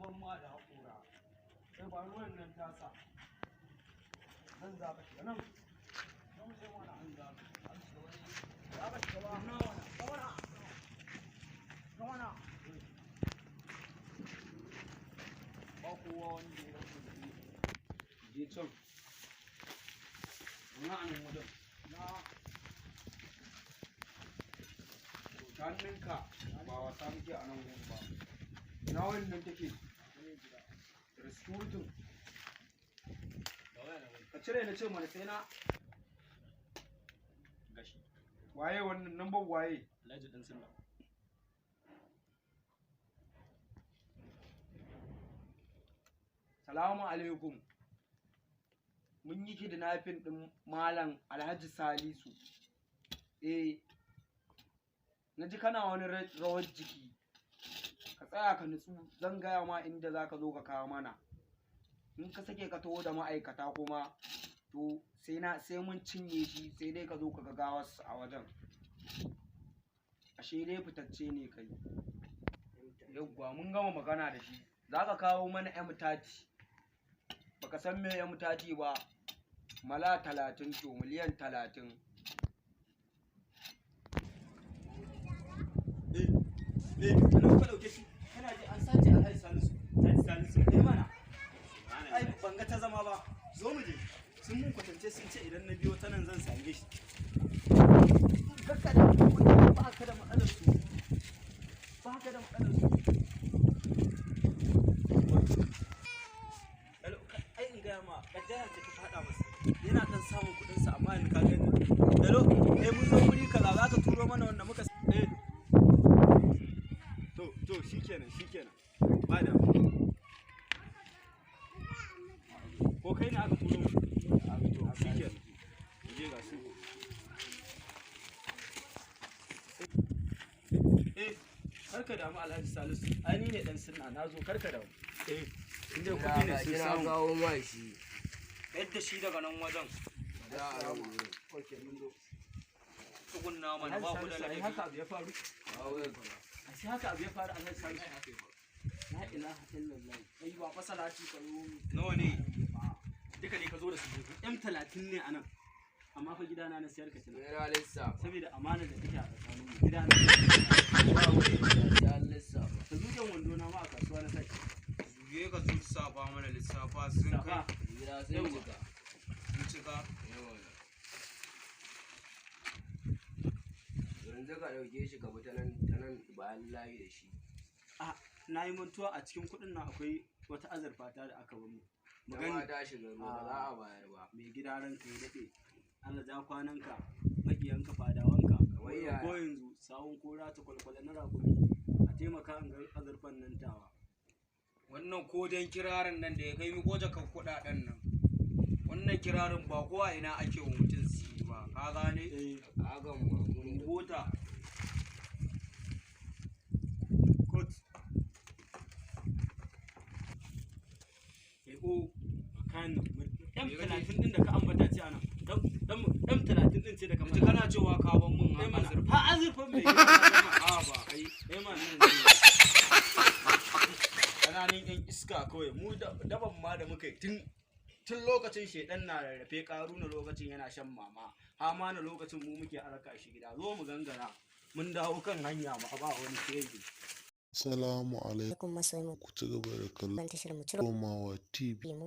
Zuban ma da haƙora. Sai ba ruwan nan tasa. Nan za ka shiga nan. Nan sai mana an za ka. Za ka shiga ba. Na wana. Wana. Wana. Ba kowa wanda ya rasa da je can. Na a nan wajen. Na. To hannunka ba wasa muke a nan gun ba. Ina wannan take? Da security. Ka cire na ce mana sai na. Gashi. Waye wannan number waye? Alhaji Dan Sunna. Salamu alaikum. Mun yi kidnapping ɗin Malam Alhaji Salisu. Eh, na ji kana wani rawar jiki. Ka tsaya ka nutsu, zan gaya ma inda za ka zo ka kawo mana. In ka sake ka taho da ma'aikata kuma, to sai na sai mun cinye shi, sai dai ka zo ka ga gawarsa a wajen. Ashe dai fitacce ne kai. Yawwa, mun gama magana da shi. Za ka kawo mana M30. Baka san me M30 ba? Mala 30, to miliyan 30. Eh, eh, ana kuka dauke shi. Kana ji an sace Alhaji Salisu. Alhaji Salisu, eh mana. Ai ban ga ta zama ba. Zo mu je. Sun mun kwatance, sun ce idan na biyo ta nan zan same shi. Kakka da ba ka da matsalar su. Ba ka da matsalar su. Ai in gaya ma, kaddara ce ta faɗa masa. Yana dan samun kuɗin sa, amma yanzu ka gani. Hello, eh, mun zo guri kaza, za ka turo mana wanda muka, eh. To shikenan, shikenan. Ba da. Ko kai ne aka turo mu? To shikenan. Mu je ga su. Eh, karka damu Alhaji Salisu. Ai ni ne Dan Sunna, na zo, karka damu. Eh, inda kuɗi ne sun Kira samu. kawo ma shi. Yadda shi daga nan wajen. Da a nan wurin. Okay, mun zo. Tsugunna mana, ba ku da Alhaji Salisu, ai ladabi. haka abu ya faru. Kawo ya fara. Ashe haka abu ya faru, Alhaji Salisu. La ilaha illallah. Kai ba fa salati ka yi mu. Nawa ne? Duka ne ka zo da su. M30 ne anan. Amma fa gidana na siyar, ka tuna. Naira lissafa. Saboda amana da take a tsakanin mu. Gidana. Ba wani ya lissafa. Da zujan wando na ma a kasuwa na saki. Zuge ka su lissafa mana, lissafa sun Safa. kai. Gida sun Yawwa. cika. Sun cika. Yawa. Yanzu ka ɗauke shi ka bi ta nan ta nan bayan layi da shi. A na yi mantuwa, a cikin kuɗin nan akwai wata azurfa ta da aka bar mu. Mu Mu gani. ta shiga ruwa, ba za a bayar ba. Mai gida, ranka ya daɗe. Allah ja kwananka, maƙiyanka fadawanka. Kamar yaya? Ko yanzu sawun kora ta kwalkwale na rakumi, a taimaka an ga azurfan nan tawa. Wannan ko dan kirarin nan da ya kai mi ko jakan kuɗaɗen nan. Wannan kirarin ba kowa ina ake wa mutum su ba. Ka gane? Eh, Hakan mu ne. Mota. Court. O kayan nan M30 din da ka ambata ce anan. Dan M30 din ce da ka Yanzu kana cewa ka ban mun Eh mana. azurfa. Ha, azurfan mai gida na gama. A ba kai. Eh mana. Ƙananan yan iska kawai, mu daban ma da muka yi tun lokacin shedan na rarrafe, na lokacin yana shan mama hama na lokacin mu muke arka shi gida. Zo mu gangara, mun dawo kan hanya ma ba wani shege. Salamu alaikum. Alaikum masoyan mu. Ku ci gaba da kallon Ban tashar mu ciro Komawa TV. mu.